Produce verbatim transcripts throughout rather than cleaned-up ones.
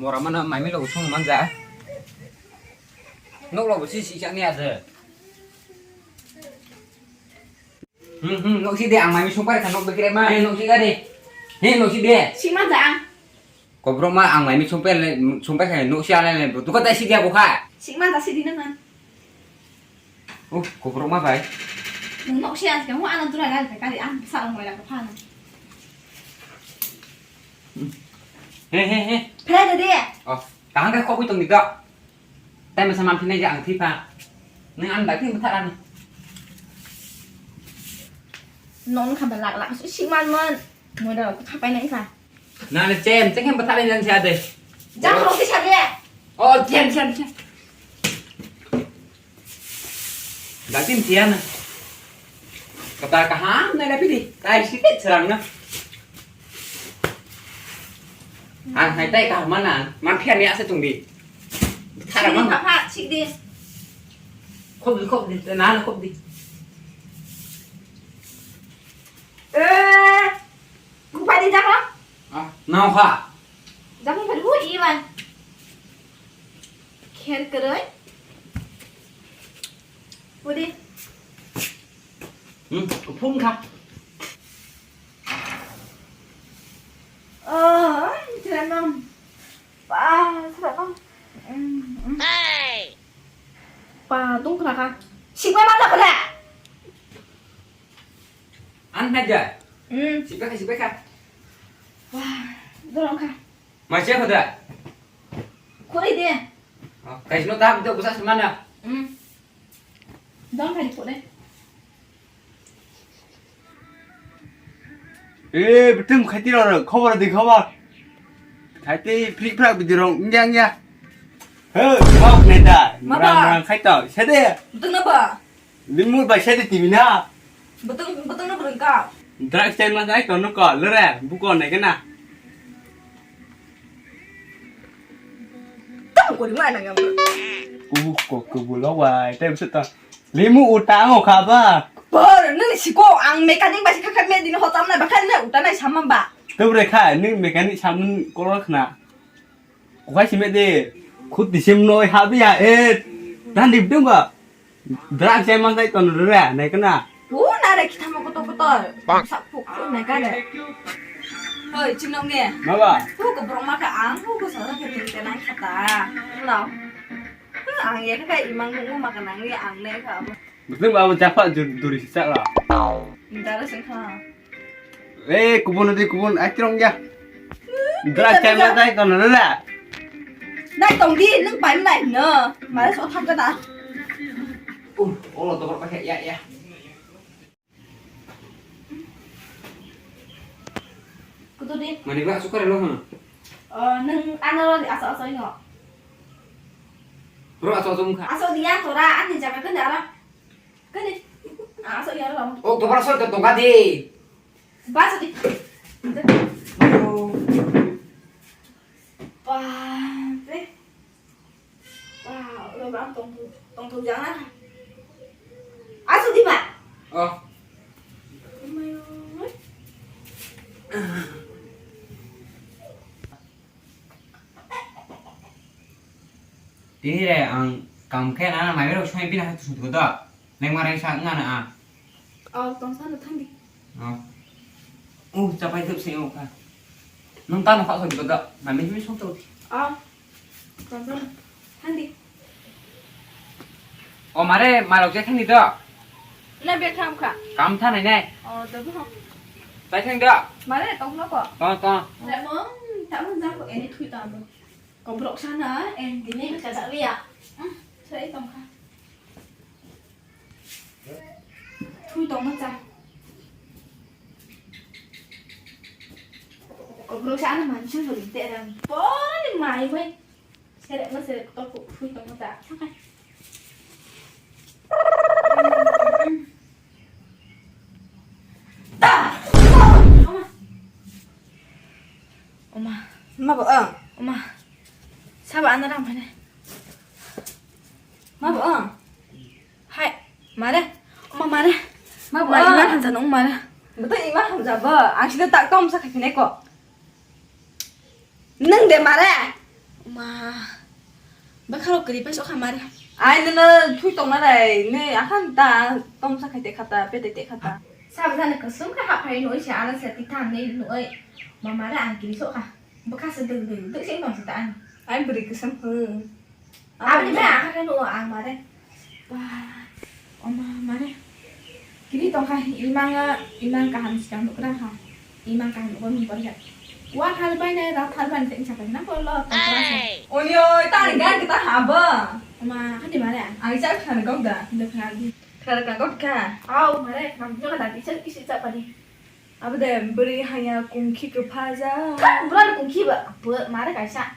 Ora mano mai milo song manja. Nok lo si si chang ya je. Hmm, hmm, nok si de ang mai mi song pare ka nok bekre ma, nok si ga de. He nok si de. Si manja ang. Kobrok ma ang mai mi song pare, song pare ka nok si ale le. Tu ka ta si dia ko kha. Si manja si di na. Oh, kobrok ma bai. Nwng nok siya, siya mo ano dura gal kari, ang sa ong wala ka phana. He, he, he. Phela de de. Oh, kahang kai khobwi tong di do. Tai masa mam phinai ja ang thipha. Nwng ang bai phin bwtharani. Nok no kha ba lak lak si man man. Mo da ko khapai nai kha. Na le chem, chem khem bwtharani nang sa de. Jang rong si sa de. Oh, chem, chem, chem. Datim tiana. Kata kaham na la pidi. Tai si te serang na. Ang hai tai kaham mana. Man phian ya se tung di. Thara man. Papa, sik di. Khop di, khop di. Na na khop di. Eh, kupai di jang rong. Ah, nao kha. Jang kupai di, ui, iwan. Kher keroi. Udi. Hmm, phung kha. Oh, janam. Pa, janam. Hmm, hmm. Pa, tung kha kha. Sikma mana kha. An na ja. Hmm. Sikma kha, sikma kha. Wah, dorong kha. Masia kha da. Khori de. Kaisno ta do busa semana. Hmm. Dong khai pore. Eh, betum khaiti ro, khobor di khobor. Khaiti phrik phrak bidi rong, ingya, ingya. He, bok neta. Mata. Murang, murang khaito, sede. Betung na ba? Limur bai sede timi na. Betung, betung na betung ka. Drugs time ma nai to no ko, lere, buko nai kana. Tamo kori ma nang yang. Kubu ko, kubu lo wai, time se to. Limu uta ang kha ba. Bor, nini siko ang mechanic ba sikha kha me dini hotam na ba kha na uta na sama ba. Tawre kha, nini mechanic samun kolok na. Kukai sime de. Khut disim noi ha biya e. Dan dip dum ba. Drak jai man dai ton re, nai kana. U na re kita mo kotor kotor. Sak puk puk nai ka re. Hoi, chinong ne. Ma ba. Tu ko broma ka ang, tu ko sa ke tin tenang kata. No. Ang ya ka imang ngu ma ka nang ya ang ne ka. Betul ba, japa duri sisa la. Dara sing kha. Eh, kubun di kubun, ai trong ya. Drak chai ma dai ton la. Dai tong di, nung pai nai no. Mare so thang ka da. Uh, olo to pa ya ya. Kutu di. Mani ba sukar lo ha. Oh, nung ano asa asa ino. Bro, aso aso mukha. Aso dia tora, ani jaga kan dara. Kani? Ah, so yar lam. Oh, to bara sor ka tongka di. Bas di. Ayo. Wah, teh. Wah, lo bang tong tong tong jangan. Aso di ba. Oh. Ayo. Tini re ang kam khe nana mai rok soi bini hai tusung tuko do. Lengma rengsa wngna na a. Oh, tongsa no thangdi. Oh. Uh, chapai dep se o kha. Nung tamo kha soi tuko do. Mai mi song to. Oh. Tongsa no thangdi. O mare, marok je thangdi do. Na be tham kha. Kam tha nai nai. Oh, to bo. Tai thang do. Mare tong no ko. To to. Lemon, tamo jang ko eni thui tamo. Kobrok sana, eh, dini ka jak liya. Hmm, sai tong kha. Thui tong ma cha. Kobrok sana man chun boli te rang. Pon mai mai. Sere ma sere to thui tong ma cha. Sakai. Ta! Oma. Oma. Ma bo ang. Oma. Sabo ana rang phane. Ma bo ang. Hai. Mare. Oma mare. Ma bo ang. Iman hansa nung mare. Betul iman hansa ba. Ang sida tak tom sa khaphine ko. Nung de mare. Wah, bwkha rok kwrwi paisok kha mare. Ai nono thui tongna rai, ne ahan ta tomsa khai te khata, pete te khata. Sabo jani kusum khe hap phai noi se, ano se tithang nei noi. Ma mare ang kwrwi sok kha. Bwkha se dwk dwk dwk se tong se ta ani. Ai bwrwi kwsam hwn. Aboni bai ang khe nugo ang mare. Wah, oma mare. Kiri tongkha imang, imang kaham sikang nukra ha. Imang kaham nukra nukra ha. Wa thal bai nai, ra thal bai nai, sakha na ko lo tongkra ha. Oni oi, ta ni gan kita haba. Oma, hadi mare. Ang chak khan gok da. Ndo khan di. Khara ka gok ka. Au mare, nam jo ka da, isa kisi chak pani. Abo de bwrwi hanya kungkhi kwphaja. Thang, bwrwi kungkhi ba, bo, mare kaisa.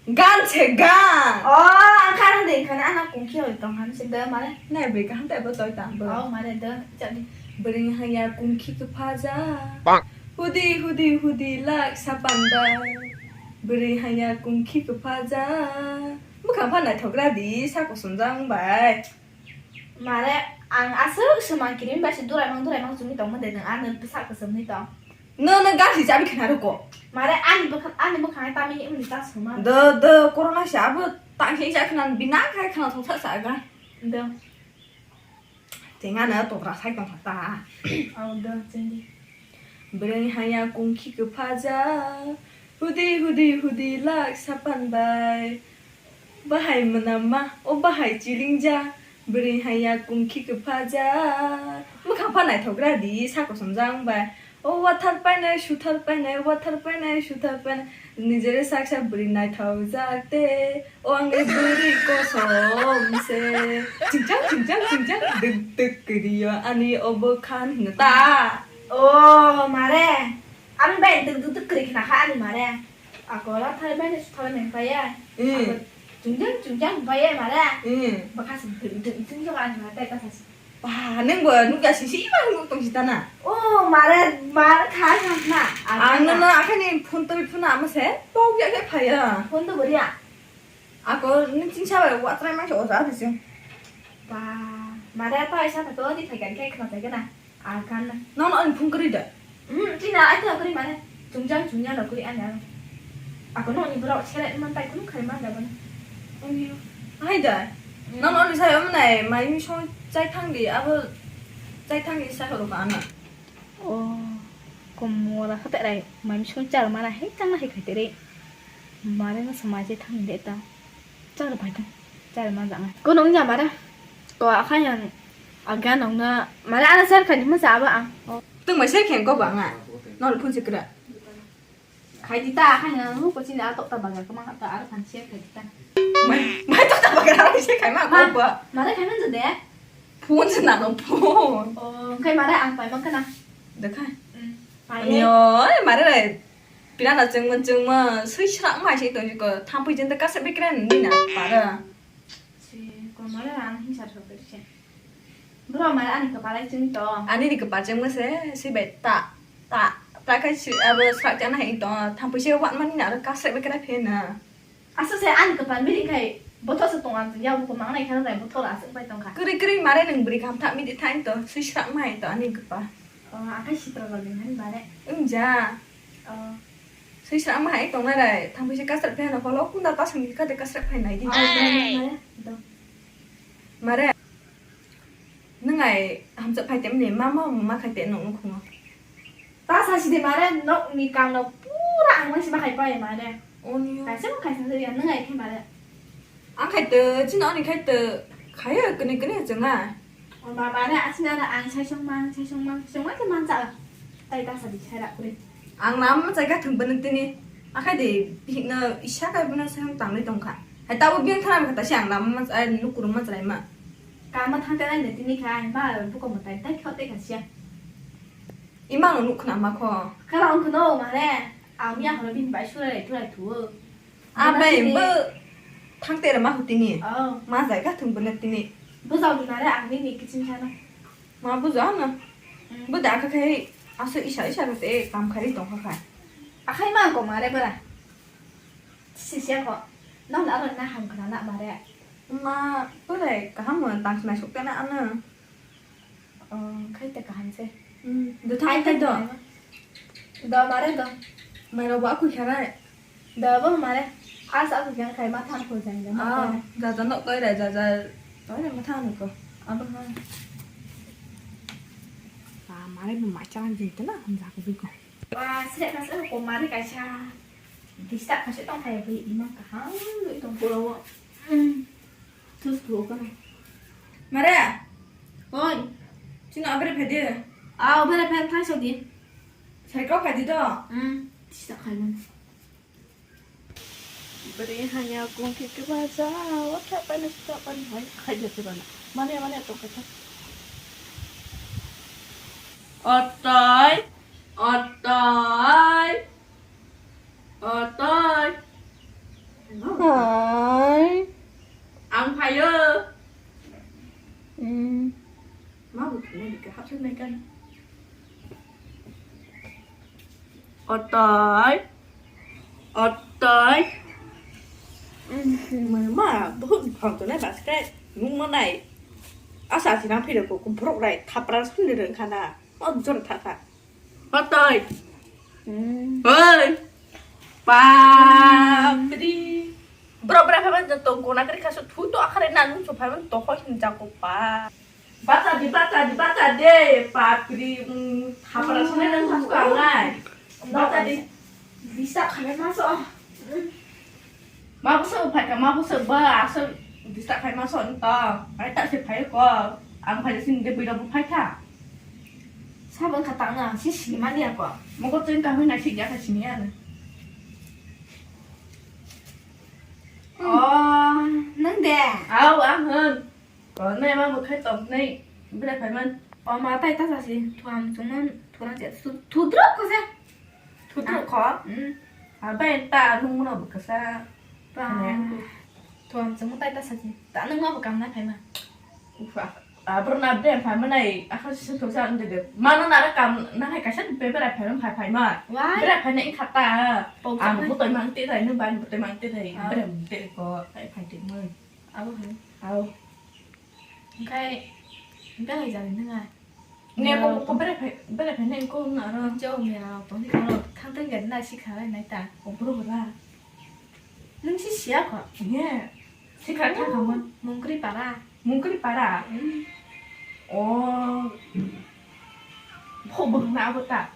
Gan se gan. Oh, ang kha de khana ana kungkhi hoi tong han se de mare. Nai bwrwi kaham tai bo toi tang bo. Oh, mare de, chadi. Bwrwi hanya kungkhi kwphaja. Hudi hudi hudi lak sapan bai. Bwrwi hanya kungkhi kwphaja. Bwkhang pha naithok ra di, sa kusunjang bai. Mare, ang aswk swmang kirim bai se duraimang duraimang chumui tongma de nwng, ano bwsak kwchwmwi tong. No, no, gasi chabi khna ruko. Mare, ani bwkha, ani bwkhang tamini wngni ta swmang. Do, do, corona se abo tang se sa khna bina khai khna thong sa sa ga. Do. Tengana tokra sai tong ta. Au do, chindi. Bwrwi haya kungkhi kwphaja, hudi hudi hudi lak sapan bai. Bahai mwnama, o bahai chilingja, bwrwi haya kungkhi kwphaja. Mwkhang pha naithok ra di, sa kosom jang bai. O wathar painai, suthar painai, wathar painai, suthar painai. Nijere sak sak bwrwi naithok jak te. O ang ni bwrwi kosom se. Chingjang, chingjang, chingjang, duk duk kwrwi o ani o bwkhan hwnkhe ta. O mare, ang bai duk duk duk kwrwi khna kha ani mare. Ako la thai bai ne suthai nang pai ya. Hmm. Ako chingjang, chingjang pai ya mare. Hmm. Bwkha se duk duk chingjang ani mare tai ta sa se. Ba, nang bo nukya sisi ima nuk tong sitana. O mare, mare kha kha na. Ang no na akhani phone to phone ama se. Pok ya ke phaya. Phone to boriya. Ako nung chingsa bai watrai mangsa oja adi se. Ba, mare apa isa phato di phaikan khai khna phaikan na. Akan na. Nono ani phung kri da. Hmm, china ai to kri mare. Chungjang chungjang lo kri ani ano. Ako no ni bro sere man tai kunu khai man da bana. Ani. Hai da. Hmm. Nono ani sai amnai mai mi song chai thang di abo chai thang di sai horo ka ana. O, komo la khatai rai, mai misung char mana hai tang hai khatai rai. Mare no samai se thang de ta. Char bai ta. Char ma jang. Ko nong ja mare. Ko akhai yang aga nong na mare ana ser khani ma sa ba ang. Tung mai ser khen ko ba nga. No phun sikra. Khai di ta, khai na, nu ko chini a tok ta bagar ko mang ta, aro phan share khai di ta. Mai, mai tok ta bagar aro share khai ma ko ba. Mare khai man de? Phone se na no phone. Oh, khai mare ang pai mang kana. De khai. Mm. Pai. Yo, mare re. Pina na chengma chengma, sui sra ma se to ko, thampui jenda ka se bikra ni na para. Si, ko mare ang hing sar so ke se. Bro, mare ani kwpalai chwng to. Ani ni kwpal chwng se, si bai ta, ta, ta kai si, abo sak chana hai to, thampui se wat mani na, aro kasek bai kra phe na. Aswk se ani kwpal miri khai, bothor se tong ang ya, buko mang nai khana nai bothor aswk bai tong kha. Kwrwi kwrwi mare nwng bwrwi kham thak midi thain to, sui srak mai to ani kwpal. Oh, akai sitra rok ni hani mare. Wng ja. Oh. Sui srak ma hai tong nai rai, thampui se kasek phe na, holo kunda ta sung kha de kasek phai nai di. Oh, mare, mare, mare. Mare. Nwng ai hamjak phai temni ma ma ma khai te nwng nukhungo. Ta sa sidi mare nok ni kam no pura ang masi ma khai pai mare. Onyo. Kaisa ma kaisa ya nwng ai khai mare. Ang khai te chini oni khai te khai kene kene chwng ai. O ma mare asina na ang sai song mang sai song mang sai song mang te man cha. Tai ta sa di sai ra kuri. Ang lama ma chai ka thung bwno tini. Akhai de bihik no isa kai bwno sai tang nai tong kha. Hai tabo biang thana kha ta si ang lama ma ai nukurung ma chai ma. Kama thang tenai ne tini kha, ma buko mwtai tai khao tei kha sia. Imang nuk khna ma kho. Kala ong khno mare, ami ahoro bini bai surai rai turai thuo. Abai bo thang tere ma hutini. Oh. Ma jai kha thung bwle tini. Bujau ni mare ang nini kiching khana. Ma bujau na. Mm. Bo da kha khai aso isa isa ro te kam khari tong kha khai. Akhai ma ko mare bora. Sisia ko. Nang aro na ham khna na mare. Ma, pore kaham mo tang khnai sok tena ano. Oh, khai ta kaham se. Hmm, do thang khai do. Do mare do. Mai ro ba kui kharai. Do bo mare. Asa aku jang kai ma than ko jang jang. Ah, jaja nok koi rai, jaja. Toi na ma than ko. Abo ha. Ba, mare bo mai chang jai tena, hamja ko biko. Ba, sre ka sre ko mare kaisa. Dista kaisa tong thai bwi ima kaham lui tong pura wo. Hmm. Tus tu ko na. Mare. Oi. Chino abere phai de. Au, abere phai thang so di. Sai ko phai di do. Hmm. Dista khai man. Bwrwi hanya kung khe kwbaja, o thapani thapani hai khaida se bana. Mane mane to kha. Otai, otai, otai. Hai. Ang phayo. Hmm. Ma bo thangna dikha hapsuk nai kan. Otai. Otai. Mama, bahut phang tonai basket. Nung manai. Asa sinang phire ko, ko borok rai thapra sundere khana. O jor thakha. Patoi. Hmm. Hoi. Papri. Bro, bra, phaiman jeng tong kona kri khasu thu to akhare na nung so phaiman to hoi hin jako pa. Bata di, bata di, bata de, papri, mm, thapra sone nang khasu angai. Bata di. Bisa khamai ma so. Ma bwswk phai kha, ma bwswk ba aswk disturb khai ma son to. Ai ta se phai ko. Ang phai sini de bwrwi rok bo phai kha. Sabo wngkha tangna, si sini mani ako. Mokol chwng kahwi nai sik ya kha sini ya na. Oh, nang de? Au, ang hwn. Konai ma bo khai tong nai. Bwrwi phai man. O ma tai ta sa si, thuam chwng man, thurang che, thu-, thudruk ko se. Thudruk ko? Hmm. Abai ta nung mano bo kasa. Ba. Thuam chwng tai ta sa si. Ta nung ma bo kam na phai ma. Ufa. Abro na bre phai ma nai. Akha si thok sa nde de. Mano na ra kam na hai kasa bre bre phai ma phai phai ma. Wai. Bre phai na ikhata. Pau sa. Ang butoi mang te dai, nung ban butoi mang te dai. Ah. Bre te ko. Phai phai te mo. Abo hai. Au. Hingkai, hingkai hai jani nunga. Ne ko, ko bere phai, bere phai ne ko na ro. Jo me ro, tong ni ko thang thang ga na si kha lai nai ta. Ko bro bra. Nung si sia ko? Ne. Si kha thang kha mon. Mungkri para. Mungkri para. Hmm. Oh. Bo bang na abo ta.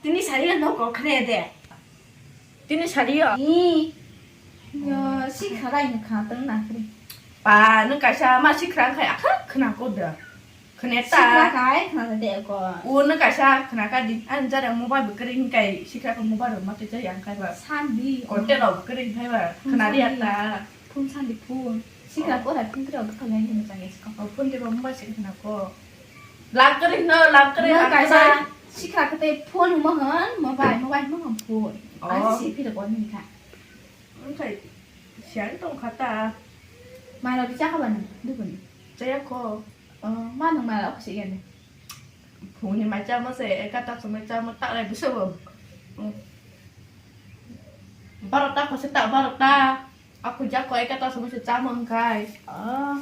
Tini sari no ko khre de. Tini sari yo? Ni. Yo, si kharai ni kha tang na khre. Pa, nung kaisa ma si khra khai akha khna ko de. Khne ta. Si khra khai khna de ko. U nung kaisa khna ka di an jara mobile bo kring kai si khra ko mobile ma te jai ang kai ba. Sandi. Ko te lo bo kring khai ba. Khna ri ta. Phone sandi phone. Sikra ko ra phone kra ko lai ni chang yes ko. Oh, phone de ba mobile se khna ko. Lam kri no, lam kri, no, lam kaisa kri. Sikra ko te phone mo han, mobile, mobile mo han phone. Oh. Ani si phi ko ni kha. Ang khai sian tong kha ta. Ma ra bi cha kha ba ni, du ko ni. Cha ya ko. Oh, ma nang ma ra ko si ya ni. Phungni mai chamo se, ekata somoi chamo ta lai bwswk bo. Barota ko se ta barota. Aku jako ekata somoi se chamo wngkai. Oh.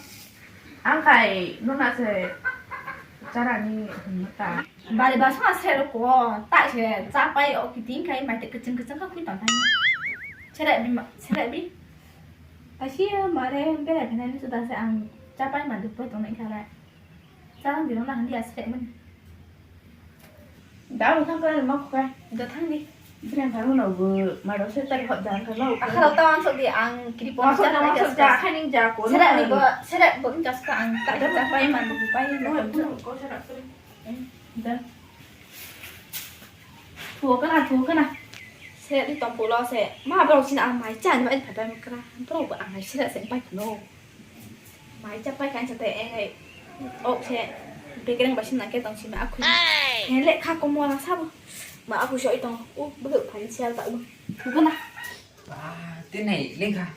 Angkai nuna se charani hwnma ta. Bari basma se ko ta se chapai o kiting kai mai te kaching kaching ka kui tong tai. Sere bi ma, sere bi. Asi mare bera kena ni sudah se ang chapai ma duk pai tong nai khalai. Chang di rona handi asre mani. Da mo thang kala ma khukai. Da thang di. Bren thang no bu ma do se tari hot dan kala. Akhara ta ang sok di ang kiri pon. Ma sok da ma sok da khaning ja ko. Sera ni bo sera bo gas ka ang ta ta pai man bu pai. No bu ko sera kri. Da. Thuo kana thuo kana. Sera di tong pulo se. Ma bro sin ang mai chan mai phatai kra. Bro ang mai sera se pai no. Mai cha pai kan cha te engai. Ok se. Bekereng ba sim nang ke tong sima aku. Ai. Hele kha ko mo na sabo. Ma aku soi tong. U bu financial ta u. Gana. Ba, tinai lengkha.